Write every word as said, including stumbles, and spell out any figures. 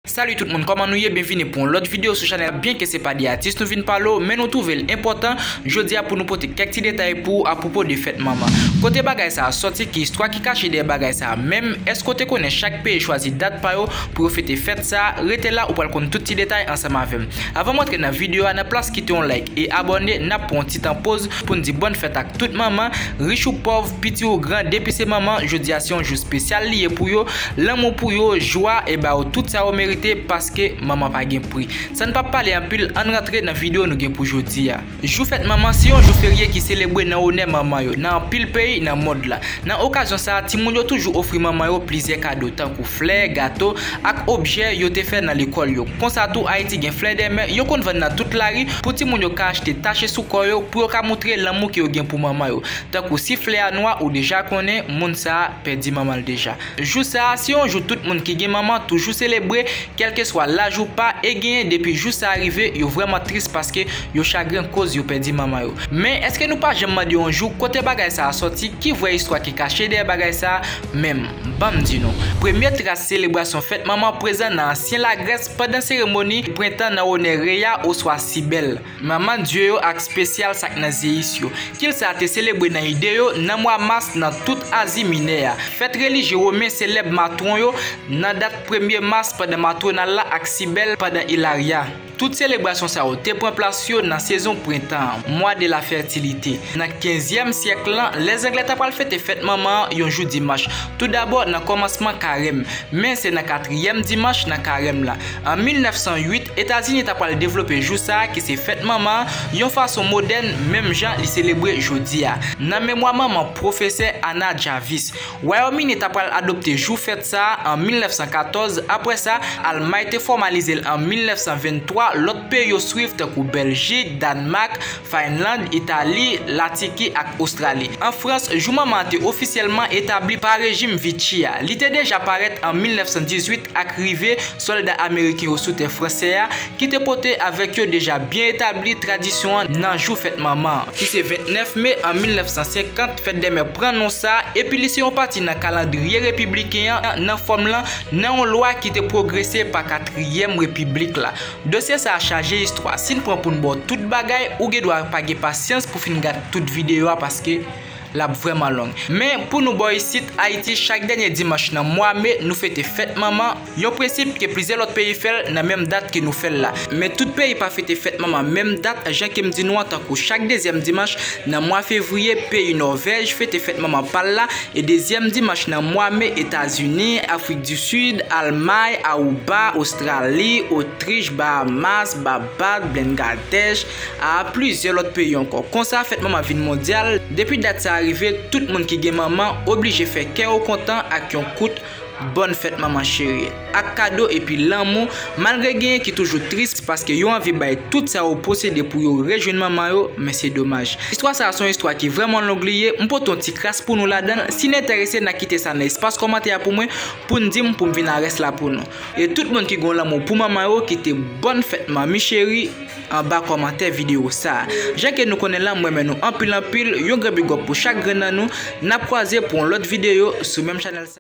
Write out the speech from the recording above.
Salut tout moun, kòman nou ye? Byenvini pou yon lòt videyo sou chanèl. Byenke se pa de atis nou vin pale w, men nou twouve l enpòtan jodi a pou nou pote kèk ti detay pou w apwopo de fèt manman. Kote bagay sa a sòti, ki istwa ki kache dèyè bagay sa a menm? Èske w te konnen chak peyi chwazi dat pa yo pou yo fete fèt sa a? Rete la, ou pral konn tout ti detay ansanm avè m. Avan m antre nan videyo a, nan plas kite yon like e abòne, n ap pran yon ti tan poz pou n di bòn fèt ak tout manman, rich ou pòv, piti ou gran, depi se manman, jodi a se yon jou espesyal li ye pou yo. Lanmou pou yo, jwa, e ba yo tout sa yo merite, paske manman pa gen pri. San n p ap pale anpil, ann rantre nan videyo nou gen pou jodi a. Jou fèt manman se yon jou ferye ki selebre nan onè manman yo, nan anpil peyi nan mond la. Nan okazyon sa a, timoun yo toujou ofri manman yo plizyè kado, tankou flè, gato, ak objè yo te fè nan lekòl yo. Konsa tou, Ayiti gen flè dèmè, yo konn vann nan tout lari pou timoun yo ka achte tache sou kò yo, pou yo ka moutre lanmou ke yo gen pou manman yo. Tankou si flè a nwa, ou deja konnen, moun sa a pèdi manman l deja. Jou sa a, se yon jou tout moun ki gen manman toujou selebre, kèlkeswa laj ou pa, e genyen depi jou sa a rive, yo vrèman tris paske yo chagren koz yo pèdi manman yo. Men, èske nou pa janm mande yon jou kote bagay sa a sòti, ki vrè istwa ki kache dèyè bagay sa a menm? Ban m di nou. Premye tras selebrasyon fèt manman prezan nan ansyen Lagrès pandan seremoni prentan nan onè Reya oswa Sibèl, manman dye yo ak espesyal sa k nan Zeyis yo. Kil sa a te selebre nan ide yo nan mwa mas nan tout Azi Minè a. Fèt relijye women selèb matwon yo nan dat premye mas pandan matwonal la ak Sibèl pandan Ilarya. Tout selebrasyon sa yo te pran plas yo nan sezon prentan an, mois de la fertilité. Nan kenzyèm syèk lan, lèzanglè ta pral fete fèt manman an yon jou dimanch, toudabò nan kòmansman karèm, men se nan katriyèm dimanch nan karèm la. An mil nèf san uit, Etazini ta pral devlope jou sa a ki se fèt manman an, yon fason modèn, menm jan li selebre jodi a, nan memwa manman pwofesè Anna Jarvis. Wayòm Ini ta pral adopte jou fèt sa a an mil nèf san katòz. Apre sa, Almay te fòmalize l an mil nèf san venntwa, lòt peyi yo swiv tankou Bèljik, Dànmak, Finland, Itali, Latiki ak Ostrali. An Frans, jou manman an te ofisyèlman etabli pa rejim Vichy a. Li te deja parèt an mil nèf san dizuit ak rive sòlda ameriken yo sou tè fransè a, ki te pote avèk yo deja byen etabli tradisyon an nan jou fèt manman an, ki se vennèf me an mil nèf san senkant. Fèt dèmè pran non sa a, epi li se yon pati nan kalandriye repibliken an, nan fòm lan, nan yon lwa ki te pwogrese pa katriyèm repiblik la. Dosye sa a chaje istwa. Si n pran pou n ba w tout bagay, ou gen dwa pa gen pasyans pou fin gad tout videyo a paske l ap vrèman long. Men, pou nou bò isit, Ayiti, chak dènye dimanch nan mwa me, nou fete fèt manman, yon prensip ke plizyè lòt peyi fè l nan menm dat ke nou fè l la. Men tout peyi pa fete fèt manman menm dat, jan ke m di nou an, tankou chak dezyèm dimanch nan mwa fevriye, peyi Nòvèj fete fèt manman pa l la, e dezyèm dimanch nan mwa me, Etazini, Afrik di Sid, Almay, Aruba, Ostrali, Otrich, Bahamas, Babad, Bangladèch, a plizyè lòt peyi ankò. Konsa, fèt manman vin mondyal. Depi dat sa a rive, tout moun ki gen manman oblije fè kè yo kontan ak yon kout bòn fèt manman cheri, ak kado epi lanmou, malgre genyen ki toujou tris paske yo anvi bay tout sa yo posede pou yo rejwenn manman yo, men se domaj. Istwa sa a se yon istwa ki vrèman long li ye, m pote yon ti kras pou nou ladan l. Si n enterese, n a kite sa nan espas kòmantè a pou mwen, pou n di m, pou m vin a rès la pou nou. E tout moun ki gen yon lanmou pou manman yo, kite bòn fèt manmi cheri anba kòmantè videyo sa a. Jan ke nou konnen la, m renmen nou anpil anpil, yon gran big up pou chak grenn nan nou. N ap kwaze pou yon lòt videyo sou menm chanèl sa.